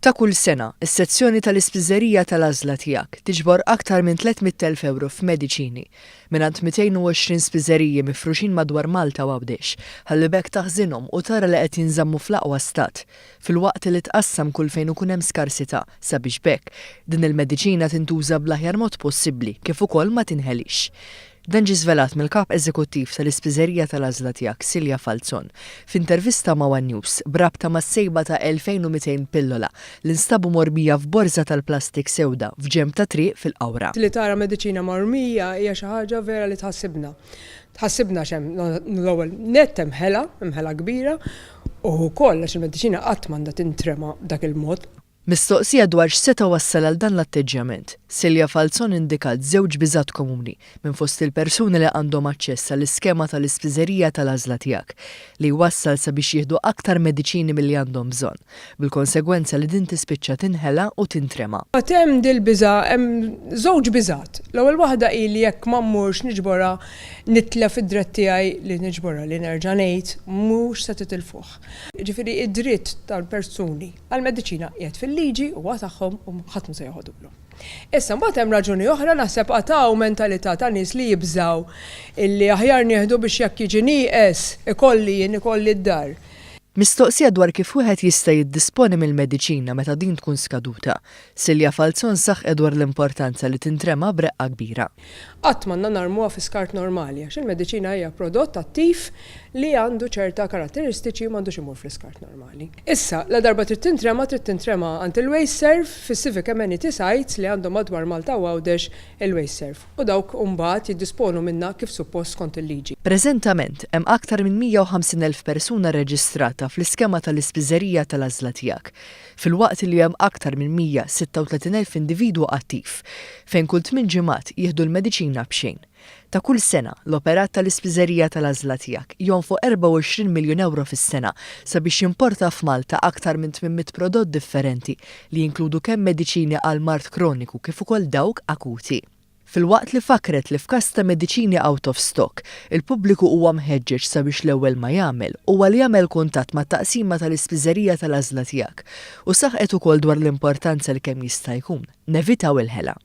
Ta' kull sena, is-sezzjoni tal-Ispiżerija tal-Għażla Tiegħek tiġbor aktar minn 300,000 ewro f'mediċini mingħand 220 spiżeriji mifruxin madwar Malta u Għawdex ħalli b'hekk taħżinhom u tara li qed jinżammu fl-aqwa stat filwaqt li tqassam kull fejn ikun hemm skarsità sabiex b'hekk din il-mediċina tintuża bl-aħjar mod possibbli kif ukoll ma tinħeliex. Dan ġie żvelat mill-Kap Eżekuttiv tal-Ispiżerija tal-Għażla Tiegħek Silja Falzon f'intervista ma' one News b'rabta mas-sejba ta' 2,200 pillola li nstabu mormija f'borża tal-plastik sewda f'ġenb ta' triq fil-Qawra. Li tara mediċina mormija hija xi ħaġa vera li tħassibna. Tħassibna għax hemm l-ewwel nett hemm ħela, hemm ħela kbira u wkoll għax il-mediċina qatt m'għandha tintrema b'dak il-mod. Mistoqsija dwar x'seta' wassal għal dan l-atteġġjament, Silja Falzon indikat żewġ biżgħat komuni minn fost il-persuni li għandhom aċċess għall-iskema tal-ispiżerija tal-għażla tiegħek, li jwassal sabiex jieħdu aktar mediċini milli għandhom bżonn, bil-konsegwenza li din tispiċċa tinħela u tintrema. Mbagħad hemm dil-biża', hemm żewġ biżgħat. L-ewwel waħda hi li jekk ma mmurx niġborha nitlef id-drett tiegħi li niġborha, li nerġa' ngħid mhux se titilfuh. Jiġifieri id-dritt tal-persuni għall-mediċina qiegħed fil-liġi, huwa tagħhom u ħadd mhu se joħodulhom. Issa mbagħad hemm raġuni oħra naħseb għad hawn mentalità ta' nies li jibżgħu illi aħjar nieħdu biex jekk jiġi nieqes ikolli jien ikolli d-dar. Mistoqsija dwar kif wieħed jista' jiddisponi mill-mediċina meta din tkun skaduta, Silja Falzon saħqet dwar l-importanza li tintrema b'reqqa kbira. Qatt m'għandna narmuha fi skart normali għax il-mediċina hija prodott attiv li għandu ċerta karatteristiċi u m'għandux imur fl-iskart normali. Issa, ladarba trid tintrema, trid tintrema għand il-WasteServ fis-Civic Amenity Sites li għandhom madwar Malta u Għawdex il-WasteServ u dawk imbagħad jiddisponu minnha kif suppost skont il-liġi. Preżentament, hemm aktar minn 150,000 persuna rreġistrata fl-iskema tal-Ispiżerija tal-Għażla Tiegħek, filwaqt li hemm aktar minn 136,000 individwu attiv, fejn kull tminn ġimgħat jieħdu l-mediċina b'xejn. Ta' kull sena, l-operat tal-Ispiżerija tal-Għażla Tiegħek jonfoq 24 miljun ewro fis-sena sabiex jimporta f'Malta aktar minn 800 prodott differenti li jinkludu kemm mediċini għal mard kroniku kif ukoll dawk akuti. Filwaqt li fakkret li f'każ ta' mediċini out of stock, il-pubbliku huwa mħeġġeġ sabiex l-ewwel ma jagħmel huwa li jagħmel kuntatt mat-taqsima tal-ispiżerija tal-għażla tiegħek u saħqet ukoll dwar l-importanza li kemm jista' jkun, nevitaw il-ħela.